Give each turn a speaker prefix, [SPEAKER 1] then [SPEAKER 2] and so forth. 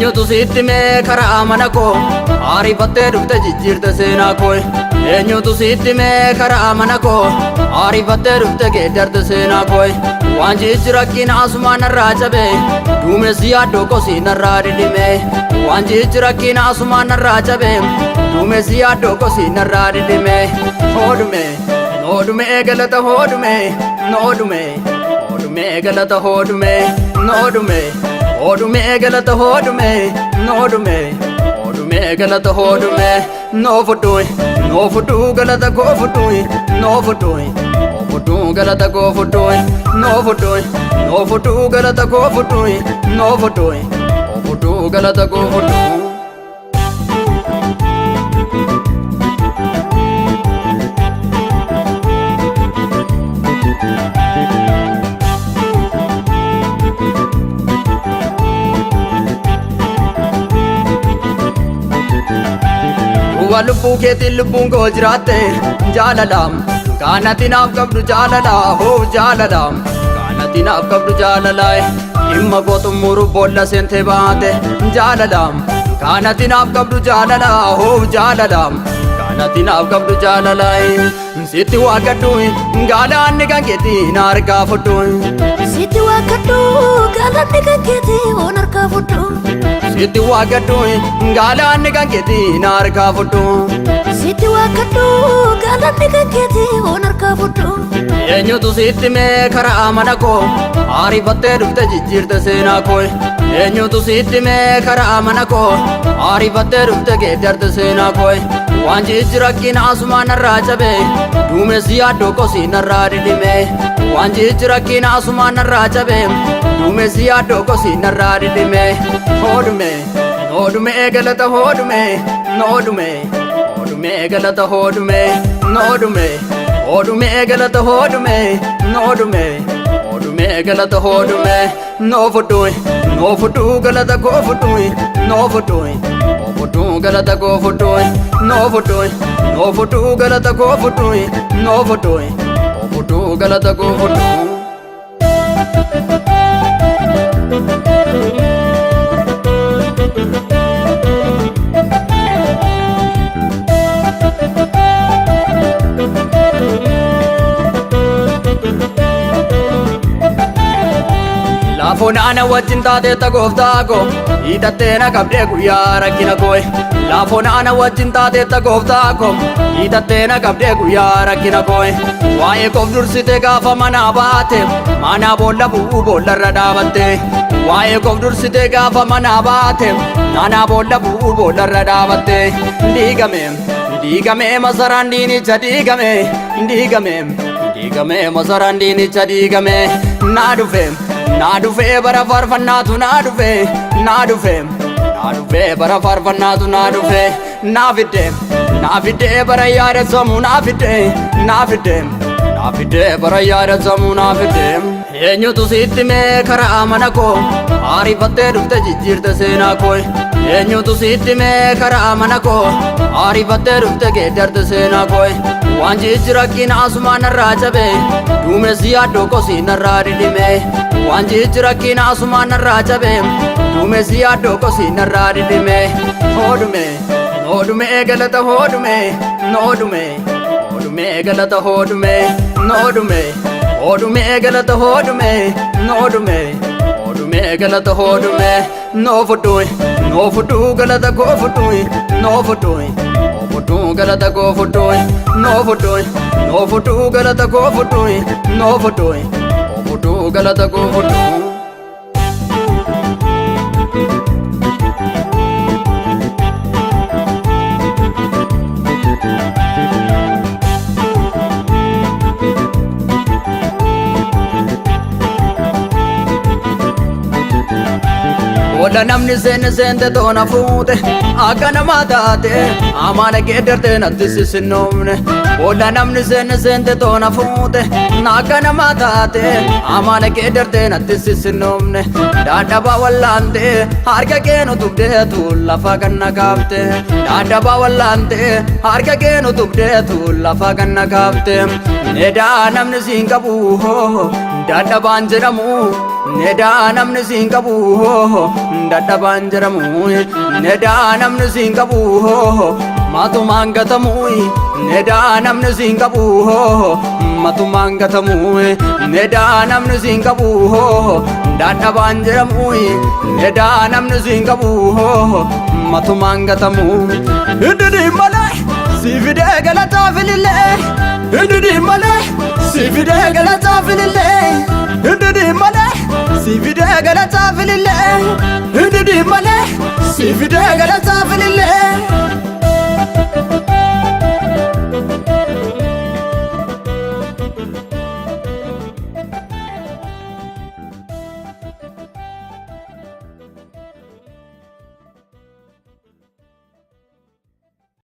[SPEAKER 1] Eenyutu sitti mee karaa mana koo ariifattee dhufte jijjiirte seenaa koo. Eenyutu sitti mee karaa mana koo ariifattee dhufte geeddarte seenaa koo. Waan jijji rakkina asumaan narraa cabe duumessi yaaddoo kosii narraa dhidhime. Waan jijji rakkina asumaan narraa cabe duumessi yaaddoo kosii narraa dhidhime. Hoodume noodume galata hoodume noodume hoodume galata hoodume noodume hoodume galata hoodume noodume hoodume galata hoodume noo fudhu noo fudhu galata koo fudhu noo fudhu noo fudhu galata koo fudhu noo fudhu noo fudhu galata koo fudhu noo fudhu noo fudhu galata koo fudhu. Duuba lubbuu keetiin lubbuun koo jiraatte jaalala kaanati naaf qabdu jaalala hoo jaalala kaanati naaf qabdu jaalala dhimma koo xumuru boolla seentee baate jaalala kaanati naaf qabdu jaalala hoo jaalala kaanati naaf qabdu jaalala sitti waaqadhu gaalaanni kan keetii na harkaa fudhu
[SPEAKER 2] Sitti waaqadhu galanni kan keetii oon harkaa fudhu.
[SPEAKER 1] Sitti waaqadhu gaalaanni kan keetii na harkaa fudhu.
[SPEAKER 2] Sitti waaqadhu galanni kan keetii oon harkaa fudhu.
[SPEAKER 1] Eenyutu sitti mee karaa mana koo ariifattee dhufte jijjiirte seenaa koo. Eenyutu sitti mee karaa mana koo ariifattee dhufte geeddarte seenaa koo. Waan jijji rakkina asumaan narraa cabe duumessi yaaddoo kosii narraa dhidhime. Waan jijji rakkina asumaan narraa cabe duumessi yaaddoo kosii narraa dhidhime. Hoodume noodume galata hoodume noodume hoodume galata hoodume noodume. Hoodume galata hoodume noodume hoodume galata hoodume noo fudhu noo fudhu galata koo fudhu noo fudhu noo fudhu galata koo fudhu noo fudhu noo fudhu galata koo fudhu noo fudhu noo fudhu galata koo fudhu. Laafoon ana wajjin taateetta gooftaa koo hiixattee na qabdee guyyaa rakkina koo. Laafoon ana wajjin taateetta gooftaa koo hiixattee na qabdee guyyaa rakkina koo. Waa'ee koof dursite gaafa manaa baate manaa boolla bu'uu boollarra dhaabatte. Waa'ee koof dursite gaafa manaa baate manaa boolla bu'uu boollarra dhaabatte. Diigame diigame masaraan diinicha diigame diigame diigame masaraan diinicha diigame naa dhufe. Naa dhufee bara faarfannaatu naa dhufee naa dhufee naa dhufee bara faarfannaatu naa dhufee naa fidde naa fidde bara yaadatamu naa fidde naa fidde naa fidde bara yaadatamu naa fidde. Eenyutu sitti mee karaa mana koo ariifattee dhufte jijjiirte seenaa koo. Eenyutu sitti mee karaa mana koo ariifattee dhufte geeddarte seenaa koo. Waan jijji rakkina asumaan narraa cabe duumessi yaaddoo kosii narraa dhidhime. Waan jijji rakkina asumaan narraa cabe duumessi yaaddoo kosii narraa dhidhime. Hoodume noodume galata hoodume noodume hoodume galata hoodume noodume hoodume galata hoodume noodume hoodume galata hoodume noo fudhu noo fudhu galata koo fudhu noo fudhu noo fudhu galata koo fudhu noo fudhu noo fudhu galata koo fudhu noo fudhu noo fudhu galata koo fudhu. Boolla namni seenne seente toona fuute akka namaa taate amaana geeddarte natti sissinnoomne. Boolla namni seenne seente toona fuute akka namaa taate amaana geeddarte natti sissinnoomne. Dadhabaa wallaante harka keenu tubdeetu lafa ganna kaafte. Dadhabaa wallaante harka keenu tubdeetu lafa ganna kaafte. Edaa namni siin qabu dadhabaan jedhamu. Nedaa namni siin qabu dadhabaan jedhamu. Nedaa namni siin qabu matumaan gatamu. Nedaa namni siin qabu matumaan gatamu. Nedaa namni siin qabu dadhabaan jedhamu. Nedaa namni siin qabu matumaan gatamu. Hindidi malee si fidee galataa filillee. Hindidi malee si fidee galataa filillee. Hindidi malee si fidee galataa filillee. Hindidi malee si fidee galataa.